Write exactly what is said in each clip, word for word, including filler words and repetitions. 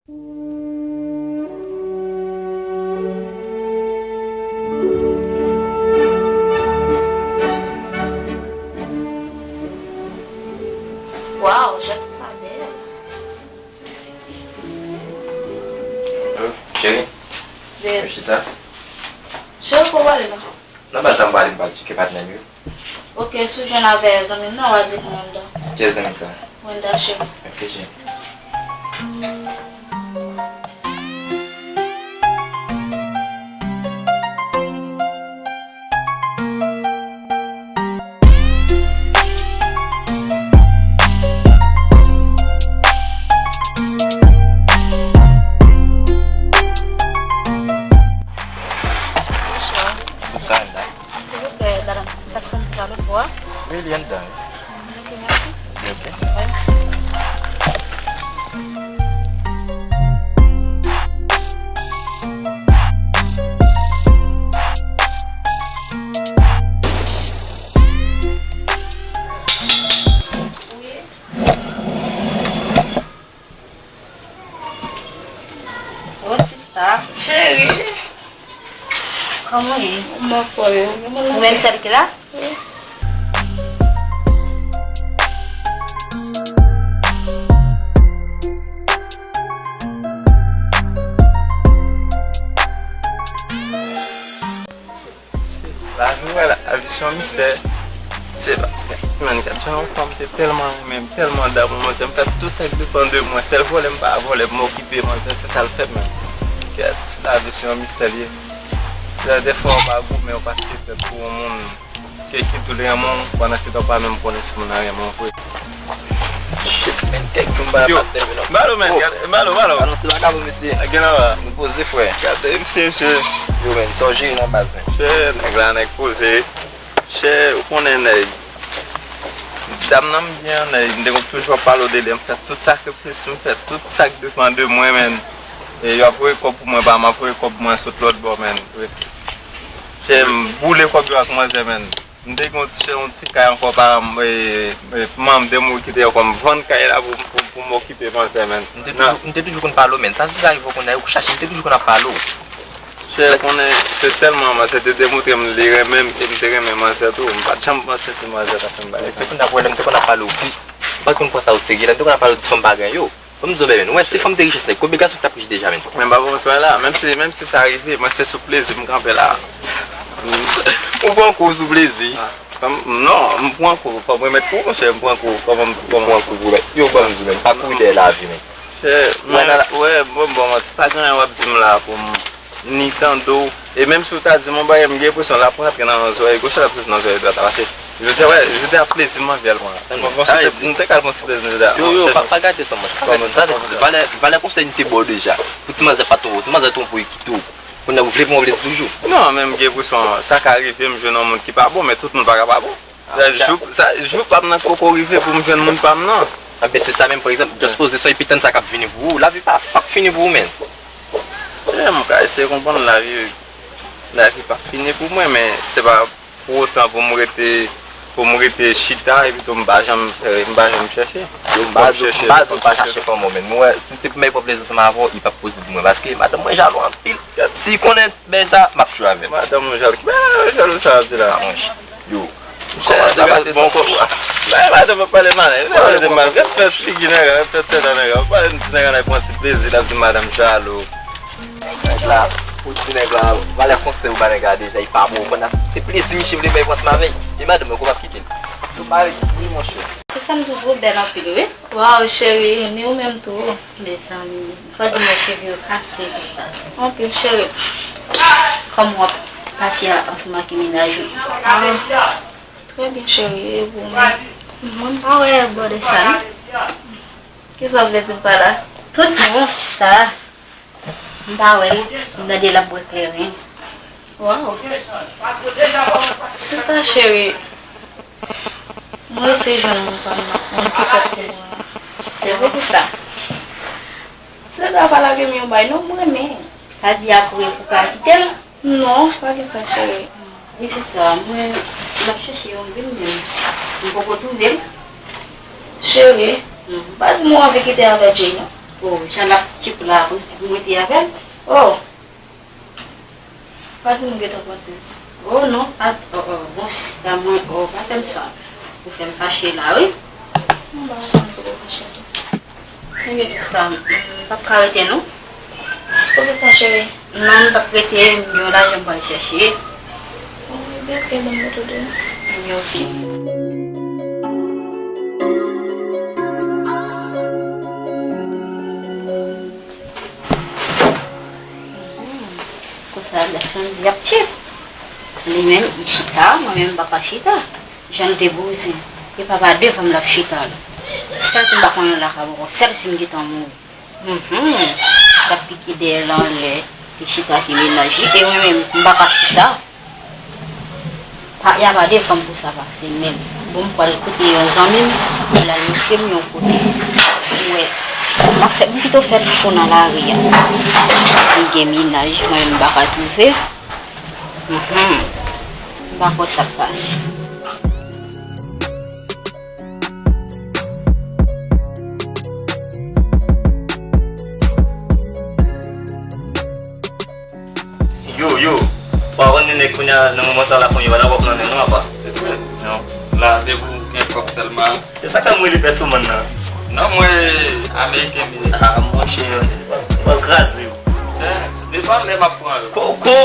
Waw, jan sa bèl. Cheri, babe, chita. Cheri, ou pale la? Nan baz la m pale, m pral tcheke patnè m yo. Ok, si w jwenn avè zanmi m nan, w a di pou Wenda. Kiyès zanmi sa? Wenda, cheri. Ok, cheri. Bonswa. Bonswa, Wenda. Silvouplè, madanm, pase yon ti kado pou ou. Wi, li anndan wi. Ok, mèsi. Ok. Wi. Oh, sista. Cheri. Kòman w ye? Mwen anfòm. Ou menm sèl ki la? Wi. Lavi, wè, lavi se yon mistè. Se pa, menn, gad jan yon fanm te tèlman renmen m, tèlman damou manzè. M fè tout sa k depann de mwen. Sèl vòlè m pa vòlè, m okipe manzè, se sa l fè, menn. Gad, lavi se yon mistè l ye. Lè defwa w pa goumen, w pa se tèt pou yon moun ke ki tou l renmen w, pandan se tan w pa menm konnen si moun nan renmen w vre. Shit, man, kèk jou m pa nan patnè m non. Balo, man, oh, gade, balo, balo. Balo, ti bagay pou misye. Gen la, nou poze, frè. Gade misye, mesye. Yo, man, sa w jere nan baz, man? Chè, nèg la, nèg poze. Chè, ou konnen, nèg. Dam nan m gen, nèg, m te konn toujou ap pale w de li, m fè tout sakrifis, m fè tout sa k depann de mwen, man. E yo ap voye kòb pou mwen, pa m ap voye kòb pou mwen sot lòt bò, man. Chè, m boule kòb yo ak manzè, man. M te gen yon ti, yon ti kay ankò, pa, e, e, manman m te mouri kite ankò, m vann kay la pou, pou, pou m okipe manzè, man. M te toujou, m te toujou konn pale w, man. Sa, si sa rive w kounye a, ou chache, m te toujou konn ap pale w. Chè, ou konnen, se tèlman manzè te demontre m li renmen m, e m te renmen manzè tou. M pa t janm panse si manzè ta fè m bagay sa. Se kounye a pwoblèm, m te konn ap pale w plis. M pa t konn pran sa o serye la, m te konn ap pale w di fanm pa gen yo. Ban m di w, bebe, nou wè, si fanm te richès, nèg, konbyen gason ki t ap rich deja, menn? Men m pa pran sa la, menm si, menm si sa rive, mwen se sou plezi m kanpe la. Ou pran kou sou plezi? Ah, non, m pran kou, fò m remèt kou, monchè, m pran kou, kòman m, kòman? Ou pran kou pou mèt. Yo, ban m di w, menn, pa kouri dèyè lavi, menn. Chè, mwen, wè, bon, bon, manti, pa gen anyen w ap di m la pou m ni tande w. E menm si w ta di m yon bagay, m gen enpresyon l ap rantre nan zòrèy goch, l ap soti nan zòrèy dwat la. Paske, jodi a, wè, jodi a, plezi m anvi al pran. Bon, bon, si te, m te ka al pran ti plezi m jodi a. Yo, yo, pa, pa gate sa, monchè. Pa gate sa, sa vle di, valè, valè konsèy m te ba w deja. Pou ti manzè pa twonpe w, ti manzè twonpe w, li kite w. Kounye a, ou vle pran yon plezi toujou. Non, men m gen enpresyon, sa ka rive, m jwenn yon moun ki pa bon, men tout moun pa ka pa bon. Sa, jou, sa, jou pa m nan poko rive pou m jwenn moun pa m nan. Anben, se sa menm, pa egzanp, just poze sou epi tann sa k ap vini pou ou. Lavi pa, p ap fini pou ou, menn. Chè, m ka eseye konprann lavi, lavi p ap fini pou mwen, men se pa pou otan pou m rete, pou m rete chita epi tou m pa janm fè, m pa janm chèche. Yo, m pa di w, m pa di w pa chache fanm ou, menn. Mwen, si se pou m al pran plezi ansanm avè w, li p ap posib pou mwen, paske madanm mwen jalou anpil. Si konnen bèy sa, m ap tchwe avè l. Madanm ou jalou. Ki bagay jalou sa w ap di la? Monchè. Yo. Kòmanse gate sa. Bon, kò, madanm ap pale mal. Pale mal. Ret fè figi nèg la, ret fè tèt a nèg la. Pale m di nèg la pran ti plezi, l ap di madanm jalou. Nèg la, ou di nèg la, valè konsèy ou ba nèg la deja, li pa bon. Ou konn se plezi misye vle bay pou ansanm avè l. E madanm ou, ou p ap kite l. Yo pale wi, monchè. Se sa m di w, ou bèl anpil, wi. Waw, cheri, ni ou menm tou. Mezanmi, fò di mwen cheve yo kase, sista. Anpil, cheri. Kòman w ap pase a ansanm ak mennaj ou? Ah, trè byen, cheri, e ou menm? Mwen pa wè bò de sa, non. Kisa w vle di m pa la? Tout bon, sista. M pa wè l, m tande l ap bwè kleren. Waw. Sista cheri, mwen eseye jwenn moun pa m nan, moun ki fèt pou mwen an. Se vre, sista? Ti nèg la pa lage m yon bay non, m renmen. Sa di apre pou ka kite l? Non, pa gen sa, cheri. Wi, sista, mwen, m ap chèche yon vin, men m poko twouve l. Cheri, pa di m ou anvi kite avè Jay, non. Oh, jan l ap tchip la, kòmsi pou mwen te avè l. Oh! Pa di m gentan pran tèz. Oh non, pa, oh, oh, bon sista mwen, oh, pa fè m sa. Ou fè m fache la, wi. Non, pa sa, m tou fache tou. Ebyen, sista, m p ap ka rete, non. Poukisa, cheri? Non, m p ap rete, m gen yon lajan m pral chèche. Oh, ebyen, ok, ban m note w de. Ebyen, ok. Konsa, Deslandy ap tchip. Li menm, li chita, mwen menm, m pa ka chita. Jan l te bouzen. E pa pa devan m l ap chita la. Sèl si m pa konnen l lakay mwen ankò. Sèl si m gentan mouri. Mhm. L ap pike dèyè l anlè. Li chita ki mennaj li. E mwen menm, m pa ka chita. Pa, y a pa de fanm pou sa pase menm. Bon, m pral kote yon zanmi m, pou l al montre m yon kote. Ou wè, m ap fè, m pito fè l fou nan lari a. Li gen mennaj, mwen menm m pa ka twouve. Mhm. M pa kwè sa k pase. Yo, yo, w a konn nèg kounye a nan moman sa la kounye a pa nan kòb nan men non apa. Non. La, depi w gen kòb sèlman. Se sa k fè m rele pèsomann nan. Non, mwen ameriken m ye. Ah, monchè, w ap kraze yo. Eh, devan lè m ap pran yo. Koko!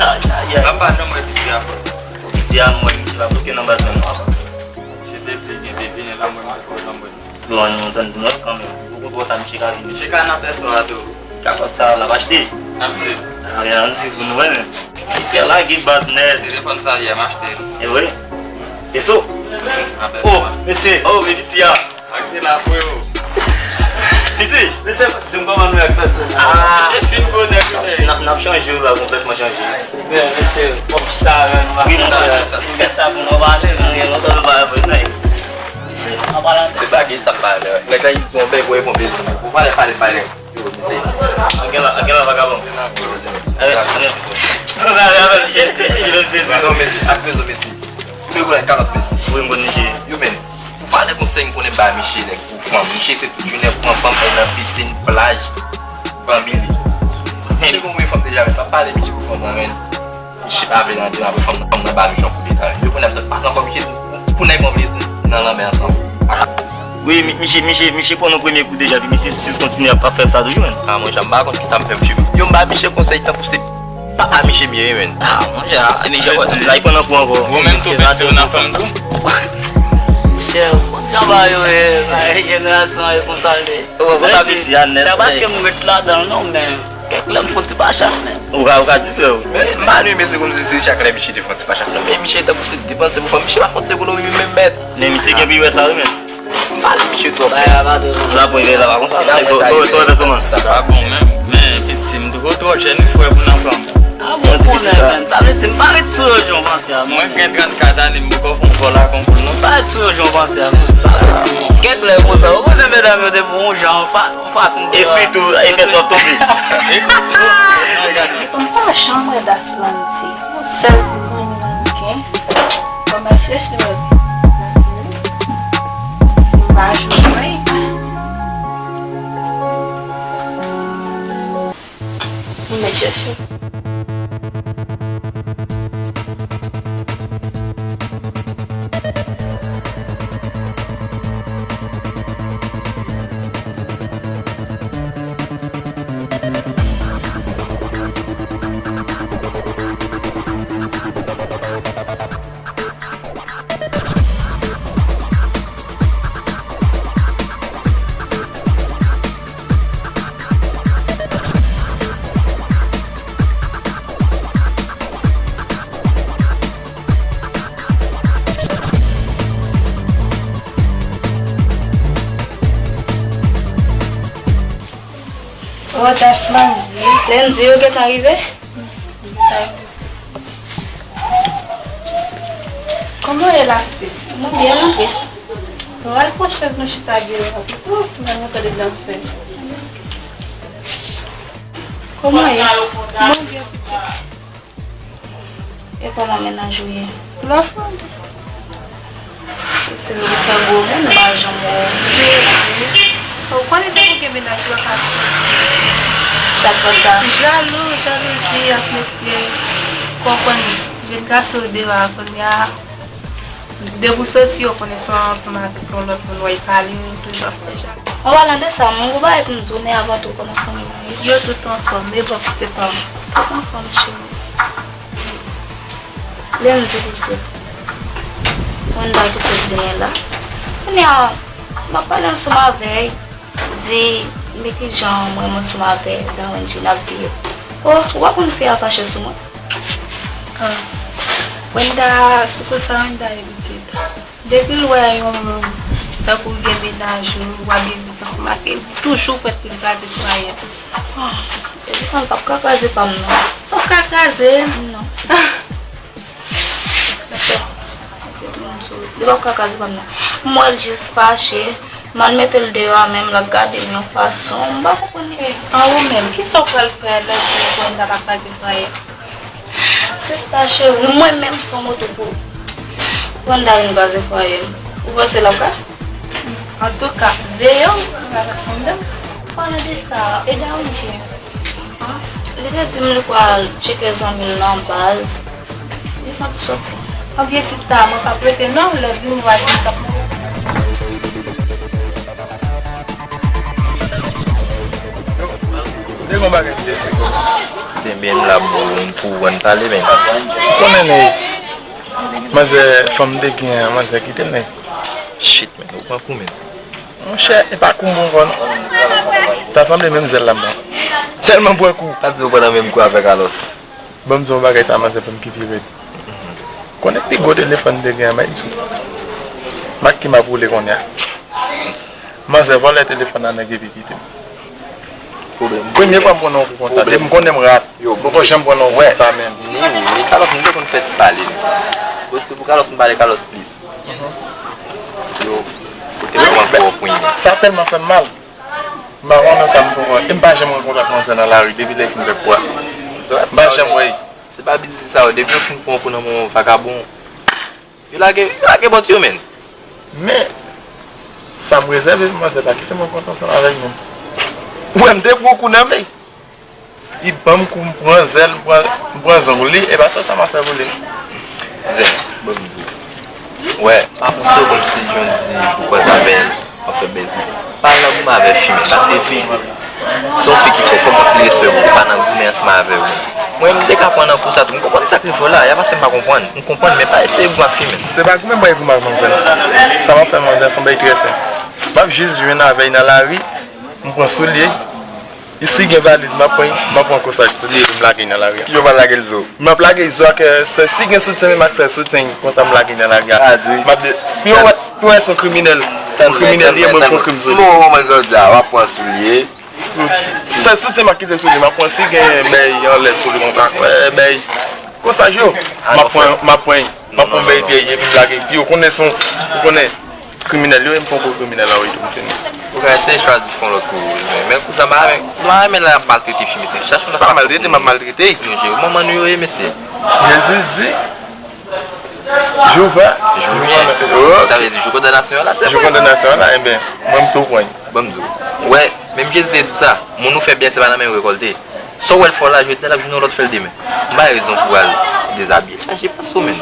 Ay, ay, ay. Apa, non, mwen piti a. Piti a, mwen, misye pa bloke nan baz menm non apa. Misye te di gen bebe, la mwen mete kòb nan mwen. Bon, nou tann pou nou kanmenm. Ou konn twò ta misye ka vini. Misye ka nan pèsò a tou. Kapab sa, l ap achte. Mèsi. Anyen, ann swiv pou nou wè, men. Piti a lage baz nèt. Telefòn sa yè m achte. E vre? E so? Oh, mesye. Oh, men piti a. Ak se la pou yo. Piti, mesye, di m kòman nou ak pèsonèl. Ah, misye fin bonè kounye a. N ap, n ap chanje w la, konplètman chanje. Men, mesye, bon, chita avè nou. Wi, monchè. Nou gen sa pou nou pale, nou gen lontan nou pa wè, men. Mesye, an palan de sa. Se sa ki sa pale. Nèg la, li twonpe, pou e twonpe. Ou pale, pale, pale. Yo, mesye. An gen la, an gen la, vagabon. Arrête, arrête. Non, men, ak rezon, mesye. Ou mèt konn Carlos, mesye. Wi, m konn misye. Yo, men, pou valè konsèy m konnen ba misye, nèg, pou fanm. Misye se tout jounen pran fanm, al nan pisin, plaj, fanmi li. Misye gon mwen fanm deja, men, pa pale misye pou fanm nan, men. Misye pa vle nan demen apre fanm nan, fanm nan ba nou jan pou detay. Yo konnen ap sot pase ankò misye tou. Pou nèg mwen vle nan lanmè ansanm. Wi, mi- misye, misye, misye pran nou premye kou deja, epi misye, si l kontinye ap, ap fè sa toujou, menn. Ah, monchè, m pa konn kisa m fè misye. Yo, m ba misye konsèy tankou se papa misye m ye, wi, menn. Ah, monchè, ah, misye, la, li pran nan kou ankò. Ou menm tou, Bèk, ou nan fanm tou? Monchè, konn jan ba yo ye, ba jenerasyon an ye konsa l ye. Ou konn sa vle di a nèt. Se pa paske m ret ladan l non, men kèk lè m fon ti pachak, men. Ou ka, ou ka distrè w. Men, m pa anime, se kòmsi se chak lè misye te fon ti pachak, non. Men misye tankou se depanse pou fanm. Misye pa konn se ekonomi menm mèt. Men misye gen pi wè sa, wi, men. M pale misye twòp. Bagay la pa twò. La pou sa pa konsa. So, so, so, pèsonman. Sa pa bon, men, men, piti, m twò, twò jèn, wi, frè, pou nan fanm. Ah bon, konnen, men. Sa vle di, m pa ret sou yo jan w panse a, non. Mwen gen trannkat ane, m poko fè yon vòl ak yon poul, non. Pa ret sou yo jan w panse a, non. Sa vle di, kèk lè konsa, ou konnen medam yo te bon jan, fa-, fason de. E sitou, e pèsòn ap tonbe. M pa janm wè Daslandy. Yon sèl ti zanmi m gen. Bon, m al chèche lòt. Si m pa jwenn mwen. Mwen chèche. Oh, Daslandy. Landy, ou gentan rive? Kòman w ye la, pitit? Mwen byen, mwen byen. Bon, al pran chèz nou chita deyò a pito, sinon nou tande blan fè. Kòman w ye? Mwen byen, pitit. E kòman mennaj ou ye? Lafòm. Se nou ki fè gwo moun, m pa janm wè w serye. Ou konnen depi w gen mennaj ou pa ka soti. Sa k fè sa? Jalou, jalouzi ap met pye. Konprann, jèn gason yo deyò a kounye a. Depi w soti, yo konnen se ansanm avèk yon lòt moun, w ap pale, yo toujou ap fè jalou. An palan de sa, mwen gon bagay pou m di w, men avan tou, kòman fanmi w ye? Yo tout anfòm, e bò kote pa w? Tout anfòm, cheri. Lendi pitit. Wenda ki sot vini la. Kounye a, m ap pale ansanm avè l, di, men kijan mwen menm ansanm avè Darendji n ap viv. Oh, ou pa konn fi a fache sou mwen? Ah. Wenda, se pou sa Wenda ye pitit. Depi l wè yon moun, tankou gen mennaj ou, w ap gen viv ansanm ak li, li toujou prèt pou l kraze fwaye a. Ah, Elivan p ap ka kraze pa m non. P ap ka kraze? Non. Dakò. Li p ap ka kraze pa m non. M wè l jis fache, m al mete l deyò a, menm l ap gade m yon fason, m pa konprann li. An ou menm, kisa w pral fè lè w di Wenda pa kraze fwaye a? Sista cheri, mwen menm se yon moto pou Wanda vin kraze fwaye m. Ou panse l ap ka? Antouka, veye w, ou pa ka konn. Palan de sa, e Darendji? Li te di m li pral tcheke zanmi l nan baz. Li fè ti soti. Ebyen sista, mwen p ap rete non, lè l vini w a di m t ap. Te gon bagay ki te sou kò. Te byen m la bro, m pou w ann pale men. Konnen nèg, manzè, fanm te gen an, manzè kite nèg. Shit men, ou pran kou men. Monchè, e pa kou m pran ankò non. Ta sanble menm zèl la m pran. Tèlman m pran kou. Pa di ou pran nan menm kou avèk Carlos. Ban m di w yon bagay sa manzè pa m ki pi rèd. Konnen pi gwo telefòn m te gen an Mayisou. Mak ki m ap woule kounye a. Manzè vòlè telefòn nan nèg epi kite m. Pwoblèm. Premye fwa m pran nan yon kou konsa. Depi m konnen m rat. Yo, m poko janm pran nan yon kou konsa menm. Ni ou, ni Carlos, m te konn fè ti pale. Paske pou Carlos m pale Carlos plis. Yo, kote m pran gwo pwen. Sa tèlman fè m mal. M pa konnen sa m fè ankò. E m pa janm rankontre ak manzè nan lari depi lè fin fè kwa. M pa janm wè. Se pa biznis sa yo. Depi yo fin pran kou nan men yon vakabon, yo lage, yo lage bòt yo, menn. Men, sa m rezève pou manzè pa kite m rankontre ansanm avè l menm. Ou wè m te pran kou nan men. Li ban m kou, m pran zèl, m pran, m pran zong li, e pa sa sa m ap fè pou li. Zen, ban m di w. Wè, pa pran sa kòmsi jan di pou kwaze avè l, w ap fè bèz non. Pa al nan goumen avè fi menm, paske fi, se yon fi ki fò, fò gen anpil respè pou ou, pa nan goumen ansanm avè w menm. Mwen, m te ka pran nan kou sa tou, m konprann sa k rive w la, y a pase m pa konprann, m konprann, men pa eseye goumen ak fi menm. Se pa goumen mwen goumen ak manzè non. Sa m ap fè manzè, se yon bagay trè senp. M ap jis jwenn avè l nan lari, m pran soulye, si gen valiz, m ap pran, m ap pran kosaj soulye epi m lage l nan lari a. Yo pral lage l zo. M ap lage l zo ak, eh, sè, si gen soutyen, menm ak sè soutyen, konsa m lage l nan lari a. M ap de, pou yo wè, pou yo wè se yon kriminèl. Yon kriminèl li ye, mwen m fè yon krim sou li. Mwen, mwen, jodi a, w ap pran soulye. Sè soutyen m ap kite sou li, m ap pran si gen bèy anlè sou li konsa, eh, bèy kosaj yo. M ap pran, m ap pran, m ap pran bèy vyèy epi m lage. Epi yo konnen se yon, yo konnen. Kriminèl yo, e m poko kriminèl anvi tou, m fini. Ou ka eseye chwazi fè yon lòt kou, zen. Men kou sa, m pa renmen, m pa renmen lè y ap maltrete fi, mesye. Chak jou n ap maltrete, m ap maltrete. Nou jere manman nou yo ye, mesye. Jezi di, jou va, jou va. Sa vle di, jou kondanasyon an la, se vre. Jou kondanasyon an la, enben, mwen, m tou pran. Ban m di w. Ou wè, menm Jezi te di w sa, moun ou fè byen, se pa nan men w rekòlte. Sa w wè l fè w la, jodi a, l ap jwenn yon lòt fè l demen. M ba rezon pou w al dezabiye l, chaje pase w menm.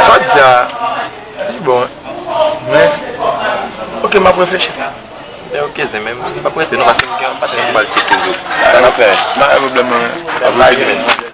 Sa w di a, li bon, men, oke, m ap reflechi. Men oke, zen, men m p ap rete non, paske m gen yon patnè m pral tcheke zo. Sa n ap fè? M pa gen pwoblèm non, men. Lage men.